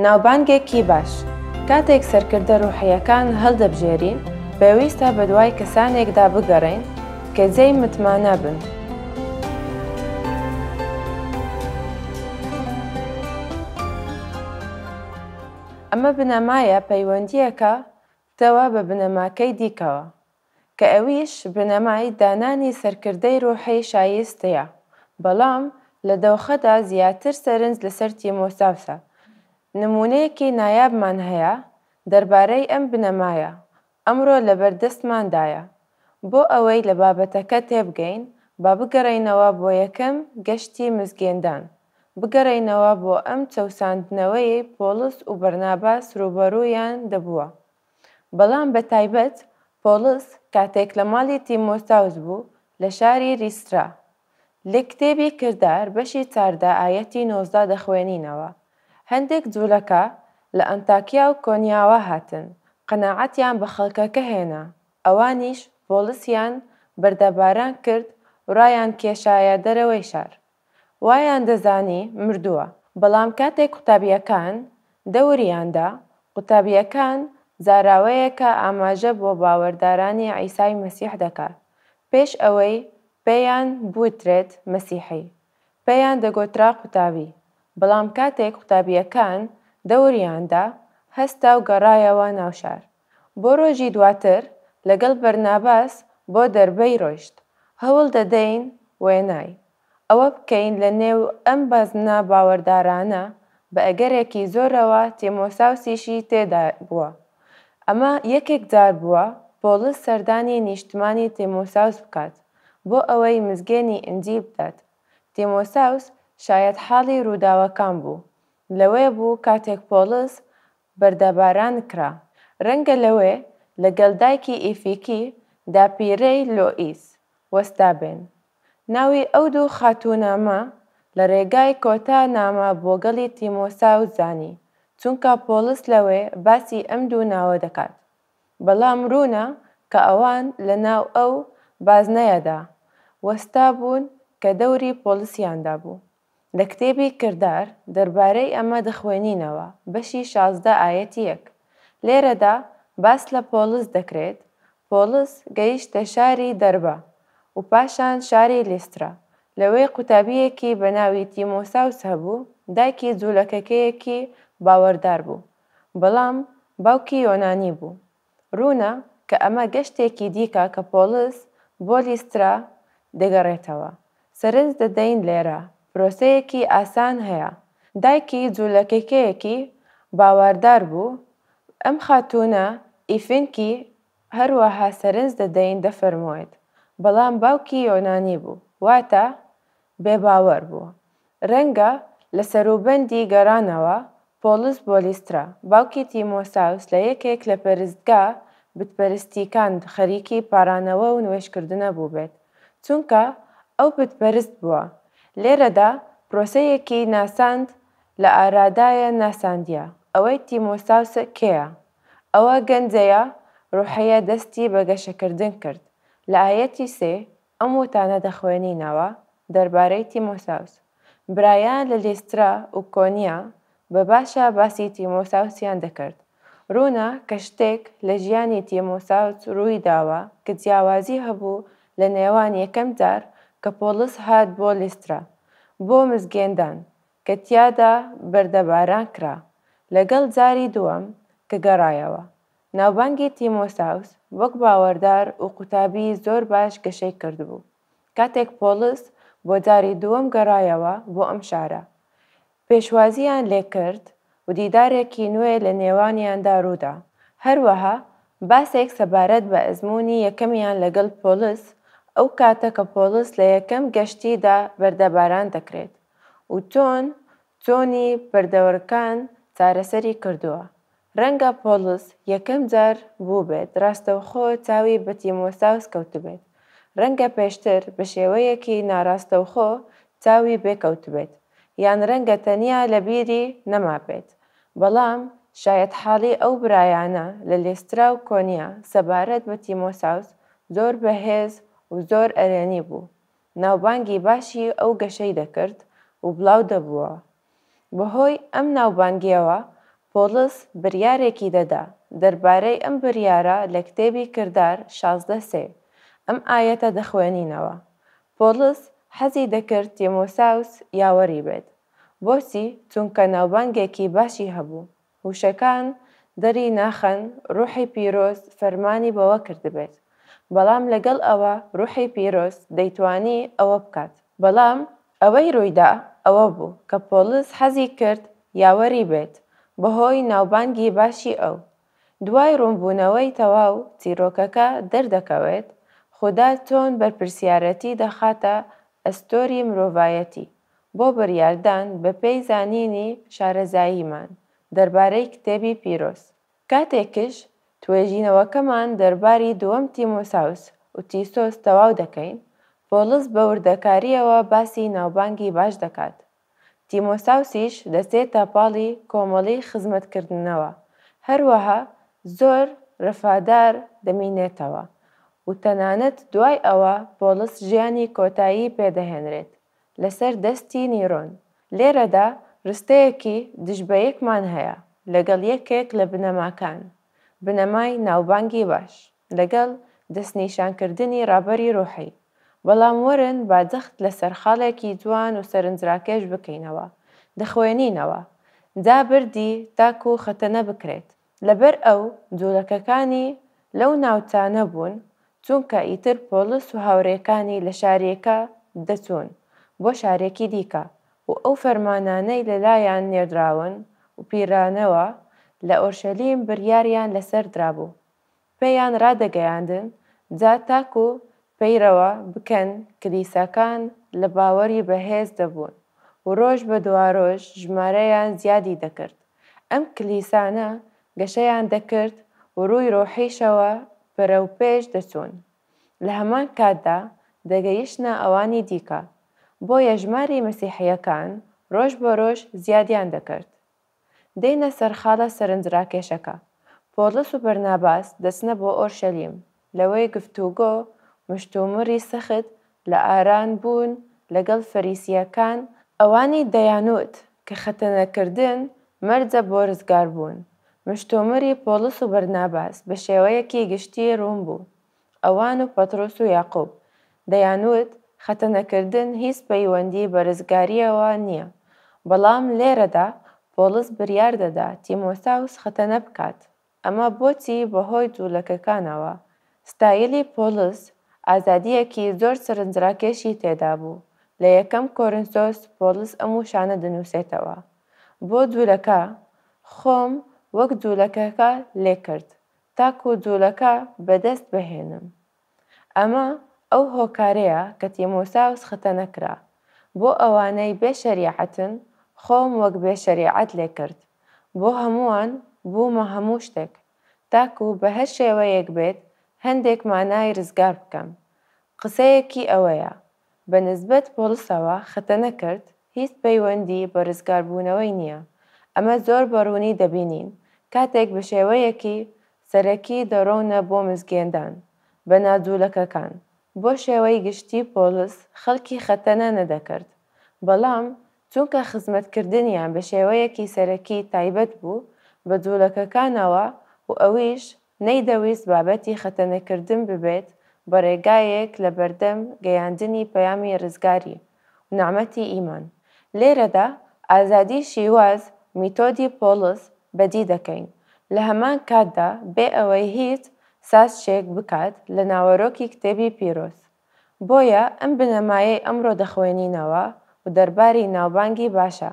ناوبانگێکی باش، کاتێک سەرکردە ڕوحییەکان هەڵدەبژێرین، پێویستە بەدوای کەسانێکدا بگەڕێین کە جێی متمانە بن. ئەمە بنەمایە پەیوەندییەکە پتەوە بە بنەماکەی دیکەوە، کە ئەویش بنەمای دانانی سەرکردەی ڕوحی شایستەیە، بەڵام لە دۆخەدا زیاتر سەرنج لەسەر تیمۆساوسە. نموونەیەکی نایابمان هەیە دەربارەی ئەم بنەمایە، ئەمڕۆ لەبەردەستماندایە. بۆ ئەوەی لە بابەتەکە تێبگەین، با بگەڕێینەوە بۆ یەکەم گەشتی مزگێندان، بگەڕێینەوە بۆ ئەم چەوساندنەوەی پۆڵس و بەرناباس ڕووبەڕوویان دەبووە. بەڵام بە تایبەت پۆڵس کاتێک لە ماڵی تیمۆساوس بوو لە شاری ریسترا. لە کتێبی کردار بەشی 14 ئایەتی 19 دەخوێنینەوە، هەندێک جوولەکە لە ئەنتاکیا و کۆنیاوە هاتن، قەناعەتیان بە خەڵکەکە هێنا، ئەوانیش پۆڵسیان بەردەباران کرد و ڕایانکێشایە دەرەوەی شار. وایان دەزانی مردووە. بەڵام کاتێک قوتابییەکان دەوریان دا، قوتابییەکان زاراوەیەکە ئاماژە بۆ باوەردارانی عیسای مەسیح دەکات، پێش ئەوەی پێیان بوترێت مەسیحی، پێیان دەگۆترا قوتابی، بەڵام کاتێک قوتابییەکان دەوریان دا، هەستا و گەڕایەوە ناو شار. بۆ ڕۆژی دواتر لەگەڵ بەرناباس بۆ دەربەی ڕۆیشت. هەوڵ دەدەین وێنای. ئەوە بکەین لە نێو ئەم بازنە باوەردارانە بە ئەگەرێکی زۆرەوە تیمۆساوسیشی تێدا بووە. ئەمە یەکێک جار بووە پۆڵس سەردانی نیشتمانی تیمۆساوس بکات بۆ ئەوەی مزگێنی ئینجیل بدات. تیمۆساوس شایەتحاڵی ڕووداوەکان بوو. لەوێ بوو کاتێک پۆڵس بەردەباران کرا. ڕەنگە لەوێ لەگەڵ دایکی ئیفیکی، داپیرەی لۆئیس، وەستابێن. ناوی ئەو دوو خاتوونەمە لە ڕێگای کۆتا نامە بۆ گەڵی تیمۆساوس زانی، چونکە پۆڵس لەوێ باسی ئەم دوو ناوە دەکات. بەڵام ڕوونە کە ئەوان لە ناو ئەو بازنەیەدا وەستابوون کە دەوری پۆڵسیان دابوو. لە کتێبی کردار دەربارەی ئەمە دەخوێنینەوە، بەشی 16 ئایەتی یەک. لێرەدا باس لە پۆڵس دەکرێت، پۆڵس گەیشتە شاری دەربە و پاشان شاری لیسترا. لەوێ قوتابییەکی بە ناوی تیمۆساوس هەبوو، دایکی جوولەکەکەیەکی باوەڕدار بوو، بەڵام باوکی یۆنانی بوو. ڕوونە کە ئەمە گەشتێکی دیکە کە پۆڵس بۆ لیسترا دەگەڕێتەوە. سەرنج دەدەین لێرە پرۆسەیەکی ئاسان هەیە. دایکی جوولەکەکەیەکی باوەڕدار بوو، ئەم خاتوونە ئیفنکی هەروەها سەرنج دەدەین دەفەرموێت، بەڵام باوکی یۆنانی بوو، واتە بێباوەڕ بوو. ڕەنگە لە سەروبەندی گەڕانەوە پۆڵس بۆ لیسترا، باوکی تیمۆساوس لە یەکێک لە پەرستگا بتپەرستیکان خەریکی پاڕانەوە و نوێژکردنە بووبێت، چونکە ئەو بتپەرست بووە. لێرەدا پرۆسەیەکی ناساند لە ئارادایە ناساندیە ئەوەی تیمۆساوس کێیە. ئەوە گەنجەیە ڕوحیە دەستی بە گەشەکردن کرد. لە ئایەتی سێ ئەم وتانە دەخوێنینەوە دەربارەی تیمۆساوس. برایان لە لیسترا و کۆنیا بە باشە باسی تیمۆساوسیان دەکرد. ڕوونە کە شتێک لە ژیانی تیمۆساوس ڕووی داوە کە جیاوازی هەبوو لە نێوان یەکەم جار کە پۆڵس هات بۆ لیسترا بۆ مزگێندان کە تیادا بەردەباران کرا لەگەڵ جاری دووەم کە گەڕایەوە. ناوبانگی تیمۆساوس وەک باوەڕدار و قوتابی زۆر باش گەشەی کردبوو. کاتێک پۆڵس بۆ جاری دووەم گەڕایەوە بۆ ئەم شارە، پێشوازییان لێکرد و دیدارێکی نوێ لە نێوانیاندا ڕوودا. هەروەها باسێک سەبارەت بە ئەزموونی یەکەمیان لەگەڵ پۆڵس، ئەو کاتە کە پۆڵس لە یەکەم گەشتیدا بەردەباران دەکرێت و چۆن چۆنی بەردەوەرکان چارەسەری کردووە. ڕەنگە پۆڵس یەکەم جار بووبێت ڕاستەوخۆ چاوی بە تیمۆساوس کەوتبێت. ڕەنگە پێشتر بە شێوەیەکی ناڕاستەوخۆ چاوی پێ کەوتبێت، یان ڕەنگە تەنیا لە بیری نەمابێت. بەڵام شایەتحاڵی ئەو برایانە لە لیسترا و کۆنیا سەبارەت بە تیمۆساوس زۆر بەهێز و زۆر ئەرێنی بوو. ناوبانگی باشی ئەو گەشەی دەکرد و بڵاو دەبووەوە. بەهۆی ئەم ناوبانگییەوە پۆڵس بریارێکی دەدا دەربارەی ئەم بریارە لە کتێبی کردار 16 سێ ئەم ئایەتە دەخوێنینەوە پۆڵس حەزی دەکرد تیمۆساوس یاوەری بێت. بۆچی؟ چونکە ناوبانگێکی باشی هەبوو. وشەکان دەری ناخەن ڕوحی پیرۆز فەرمانی بەوە کردبێت. بەڵام لەگەڵ ئەوە ڕوحی پیرۆز دەیتوانی ئەوە بکات. بەڵام ئەوەی ڕوویدا ئەوە بوو کە پۆڵس حەزی کرد یاوەری بێت بەهۆی ناوبانگی باشی ئەو. دوای ڕوونبوونەوەی تەواو چیرۆکەکە دەردەکەوێت خودا چۆن بەرپرسیارەتی دەخاتە ئەستۆری مرۆڤایەتی بۆ بڕیاردان بەپێی زانینی شارەزاییمان دەربارەی کتێبی پیرۆز. کاتێکش توێژینەوەکەمان دەرباری دووەم تیمۆساوس و تیسۆس تەواو دەکەین، پۆڵس بە وردەکارییەوە باسی ناوبانگی باش دەکات. تیمۆساوسیش دەچێتە پاڵی کۆمەڵی خزمەتکردنەوە، هەروەها زۆر رەفادار دەمینێتەوە و تەنانەت دوای ئەوە پۆڵس ژیانی کۆتایی پێدەهێنرێت لەسەر دەستی نیرۆن. لێرەدا رستەیەکی دژبەیەکمان هەیە لەگەڵ یەکێک لە بنەماکان، بنەمای ناوبانگی باش، لەگەڵ دەستنیشانکردنی رابەری رۆحی. بەڵام وەرن با جەخت لەسەر خاڵێکی جوان و سەرنجراکێش بکەینەوە، دەخوێنینەوە، جا بردی تاکو خەتەنە بکرێت. لەبەر ئەو جولەکەکانی لەو ناوچانە بوون، چونکە ئیتر پۆڵس و هاورێکانی لە شارێکە دەچوون بۆ شارێکی دیکە و ئەو فەرمانانەی لەلایان نێردراون و پیرانەوە لە ئۆرشەلیم بریاریان لەسەر درابوو پێیان رادەگەیاندن جا تاکو پەیرەوە بکەن کلیساکان لە باوەری بەهێز دەبوون و رۆژ بە دوارۆژ ژمارەیان زیادی دەکرد ئەم کلیسانە گەشەیان دەکرد و رووی رۆحیشەوە بەرەوپێش دەچوون لە هەمان کاتدا دەگەیشتنە ئەوانی دیکە بۆیە ژماری مەسیحیەکان رۆژ بە رۆژ زیادیان دەکرد. دێینە سەر خاڵە سەرنجراکێشەکە، پۆڵس و بەرناباس دەچنە بۆ ئۆرشەلیم، لەوێ گفتوگۆ مشتومڕی سەخت لە ئاران بوون لەگەڵ فەریسییەکان، ئەوانی دەیانوت کە خەتەنەکردن مەرجە بۆ رزگاربوون، مشتومڕی پۆڵس و بەرناباس بە شێوەیەکی گشتی روون بوو، ئەوان و پەتڕۆس و یاقوب دەیانوت خەتەنەکردن هیچ پەیوەندی بە رزگارییەوە نییە، بەڵام لێرەدا پۆڵس بریار دەدا تیمۆساوس خەتەنە بکات، ئەمە بۆچی بەهۆی جوولەکەکانەوە؟ ستایلی پۆڵس ئازادییەکی زۆر سەرنجڕاکێشی تێدابوو، لە یەکەم کۆرنسۆس پۆڵس ئەم وشانە دەنووسێتەوە، بۆ جوولەکە خۆم وەک جوولەکەکە لێکرد، تاکو جوولەکە بەدەست بهێنم. ئەمە ئەو هۆکارەیە کە تیمۆساوس خەتەنە کرا. بۆ ئەوانەی بێ شەریعەتن، خۆم وەک بێ شەریعەت لێکرد. بۆ هەمووان بوومە هەموو شتێک، تاکو بە هەر شێوەیەک بێت هەندێک مانای رزگار بکەم. قسەیەکی ئەوەیە، بە نسبەت پۆڵسەوە خەتەنە کرد هیچ پەیوەندی بە رزگاربوونەوەی نییە. ئەمە زۆر بە روونی دەبینین کاتێک بە شێوەیەکی سەرەکی دەڕۆنە بۆ مزگێندان بە ناجوولەکەکان. بۆ شێوەی گشتی پۆڵس خەڵکی خەتەنە نەدەکرد، بەڵام چونکە خزمەتکردنیان بە شێوەیەکی سەرەکی تایبەت بوو بە جوولەکەکانەوە و ئەویش نەیدەویست بابەتی خەتەنەکردن ببێت بە ڕێگایەک لە بەردەم گەیاندنی پەیامی ڕزگاری و نەعمەتی ئیمان. لێرەدا ئازادی شیواز میتۆدی پۆڵس بەدی دەکەین، لە هەمان کاتدا بێ ئەوەی هیچ سازشێک بکات لە ناوەرۆکی کتێبی پیرۆز. بۆیە ئەم بنەمایەی ئەمڕۆ دەخوێنینەوە و دەرباری ناوبانگی باشە.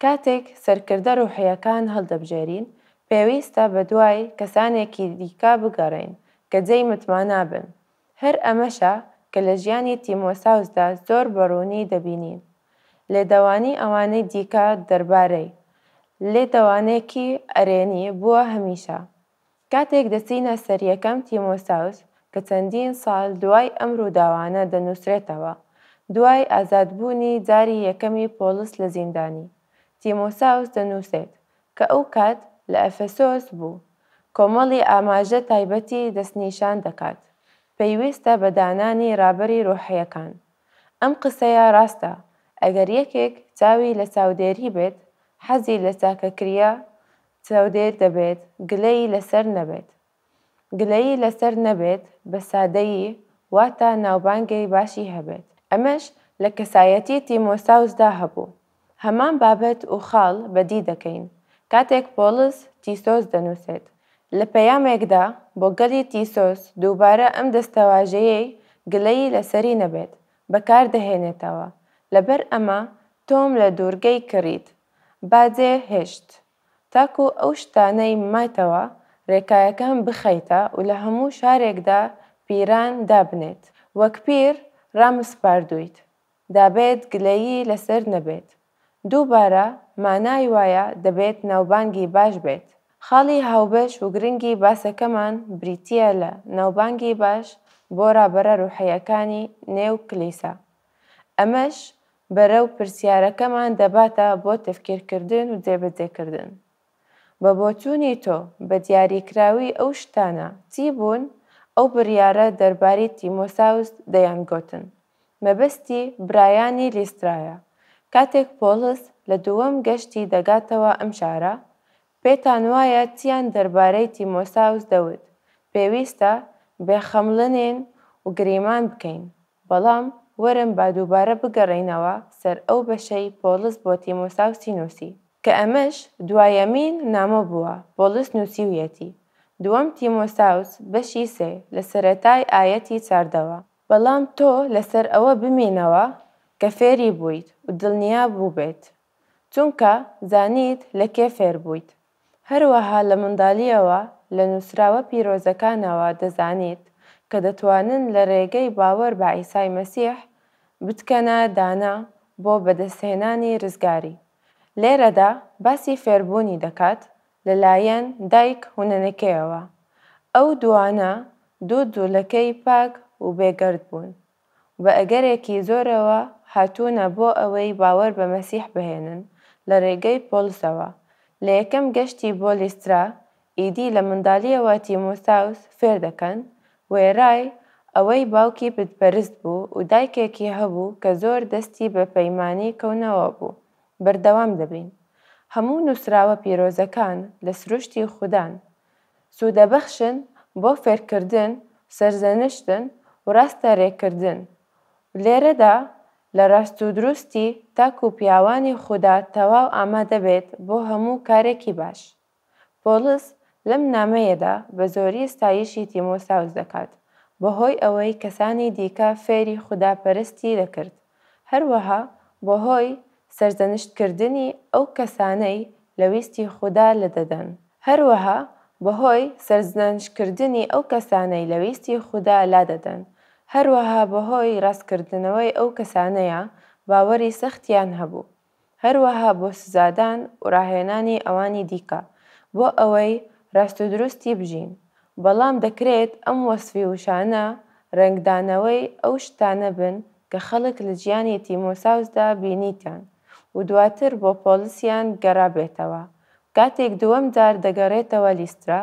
کاتێک سەرکردە ڕوحییەکان هەڵدەبژێرین، پێویستە بەدوای کەسانێکی دیکە بگەڕێین کە جێی متمانە بن. هەر ئەمەشە کە لە ژیانی تیمۆساوسدا زۆر بە ڕوونی دەبینین. لێدوانی ئەوانەی دیکە دەربارەی، لێدوانێکی ئەرێنی بووە هەمیشە. کاتێک دەچینە سەر یەکەم تیمۆساوس کە چەندین ساڵ دوای ئەم ڕووداوانە دەنووسرێتەوە، دوای ئازادبوونی جاری یەکەمی پۆڵس لە زیندانی، تیمۆساوس دەنووسێت کە ئەو کات لە ئەفەسۆس بوو، کۆمەڵی ئاماژە تایبەتی دەستنیشان دەکات، پەیوەستە بە دانانی ڕابەری ڕۆحییەکان. ئەم قسەیە ڕاستە ئەگەر یەکێک چاوی لە چاودێری بێت، حەزی لە چاکەکرییە. چاودێر دەبێت گلەیی لەسەر نەبێت. گلەیی لەسەر نەبێت بە سادەیی واتە ناوبانگی باشی هەبێت. ئەمەش لە کەسایەتی تیمۆساوسدا هەبوو. هەمان بابەت و خاڵ بەدی دەکەین کاتێک پۆڵس تیسۆس دەنووسێت. لە پەیامێکدا بۆ گەلی تیسۆس دووبارە ئەم دەستەواژەیەی گلەیی لەسەری نەبێت بەکار دەهێنێتەوە، لەبەر ئەمە تۆم لە دوورگەی کریت بەجێ هێشت تاکو ئەو شتانەی مایتەوە رێکایەکان بخەیتە و لە هەموو شارێکدا پیران دابنێت وەک پیر رامسپاردوویت دابێت گلەیی لەسەر نەبێت. دووبارە مانای وایە دەبێت ناوبانگی باش بێت. خاڵی هاوبەش و گرنگی باسەکەمان بریتییە لە ناوبانگی باش بۆ رابەرە روحییەکانی نێو کلیسا. ئەمەش بەرەو پرسیارەکەمان دەباتە بۆ تەفکیرکردن و جێبەجێکردن. بە بۆچوونی تۆ بە دیاریکراوی ئەو شتانە چی بوون ئەو بڕیارە دەرباری تیمۆساوس دەیانگۆتن؟ مەبەستی برایانی لیسترایە. کاتێک پۆڵس لە دووەم گەشتی دەگاتەوە ئەم شارە، پێتان وایە چیان دەربارەی تیمۆساوس دەوت؟ پێویستە بێخەمڵنین و گریمان بکەین. بەڵام وەرن با دووبارە بگەڕێینەوە سەر ئەو بەشەی پۆڵس بۆ تیمۆساوسی نووسی. کە ئەمەش دوایەمین نامە بووە پۆڵس نووسیویەتی، دووەم تیمۆساوس بەشی سێ لە سەرەتای ئایەتی چاردەوە. بەڵام تۆ لەسەر ئەوە بمینەوە کە فێری بوویت و دڵنیا بووبێت، چونکە زانیت لە کێ فێر بوویت. هەروەها لە منداڵییەوە لە نووسراوە پیرۆزەکانەوە دەزانیت کە دەتوانن لە رێگەی باوەڕ بە عیسای مەسیح بتکەنە دانا بۆ بەدەستهێنانی رزگاری. لێرەدا باسی فێربوونی دەکات لەلایەن دایک و نەنەکەیەوە. ئەو دووانە دوو جوولەکەی پاک و بێگەرد بوون و بە ئەگەرێکی زۆرەوە هاتوونە بۆ ئەوەی باوەر بە مەسیح بهێنن لە رێگەی پۆڵسەوە. لە یەکەم گەشتی بۆ لیسترا ئیدی لە منداڵییەوە تیمۆساوس فێر دەکەن، وێرای ئەوەی باوکی بتپەرست بوو و دایکێکی هەبوو کە زۆر دەستی بە پەیمانی کەونەوە بوو. بەردەوام دەبین. هەموو نووسراوە پیرۆزەکان لە سروشتی خودان، سوودەبەخشن بۆ فێرکردن و سەرزەنشتن و ڕاستە رێکردن و لێرەدا لە ڕاستودروستی تاکو پیاوانی خودا تەواو ئامادەبێت بۆ هەموو کارێکی باش. پۆڵس لەم نامەیەدا بە زۆری ستایشی تیمۆساوس دەکات بەهۆی ئەوەی کەسانی دیکە فێری خوداپەرستی دەکرد، هەروەها بەهۆی سەرزەنشتکردنی ئەو کەسانەی لە ویستی خودا لادەدەن. هەروەها بەهۆی سەرزنەنشتکردنی ئەو کەسانەی لە ویستی خودا لادەدەن، هەروەها بەهۆی ڕاستکردنەوەی ئەو کەسانەیە باوەری سەختیان هەبوو، هەروەها بۆ سزادان و ڕاهێنانی ئەوانی دیکە بۆ ئەوەی ڕاستودروستی بژین، بەڵام دەکرێت ئەم وەسفی وشانە ڕەنگدانەوەی ئەو شتانە بن کە خەڵک لە ژیانی تیمۆساوسدا بینیتیان و دواتر بۆ پۆڵسیان گەڕابێتەوە کاتێک دووەم جار دەگەڕێتەوە لیسترا،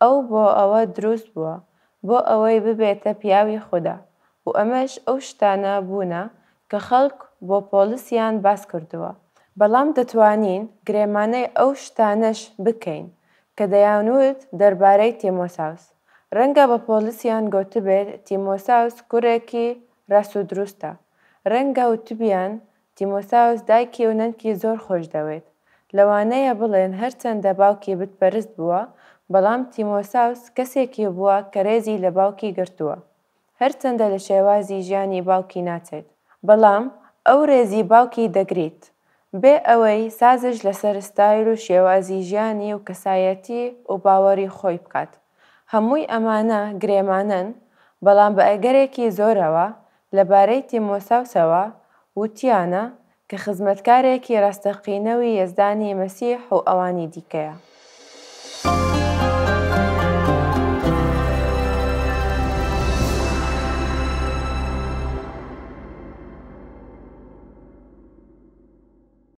ئەو بۆ ئەوە دروست بووە بۆ ئەوەی ببێتە پیاوی خودا و ئەمەش ئەو شتانە بوونە کە خەڵک بۆ پۆڵسیان باس کردووە. بەڵام دەتوانین گرێمانەی ئەو شتانەش بکەین کە دەیانوت دەربارەی تیمۆساوس. ڕەنگە بە پۆڵسیان گۆتبێت تیمۆساوس کوڕێکی ڕاستودروستە. ڕەنگە وتبیان تیمۆساوس دایکی و نەنکی زۆر خۆش دەوێت. لەوانەیە بڵێن هەرچەندە باوکی بتپەرست بووە، بەڵام تیمۆساوس کەسێکی بووە کە رێزی لە باوکی گرتووە. هەرچەندە لە شێوازی ژیانی باوکی ناچێت. بەڵام ئەو رێزی باوکی دەگریت. بێ ئەوەی سازش لەسەر ستایل و شێوازی ژیانی و کەسایەتی و باوەڕی خۆی بکات. هەمووی ئەمانە گرێمانەن، بەڵام بە ئەگەرێکی زۆرەوە لەبارەی تیمۆساوسەوە وتیانە کە خزمەتکارێکی ڕاستەقینەوی یەزدانی مەسیح و ئەوانی دیکەیە.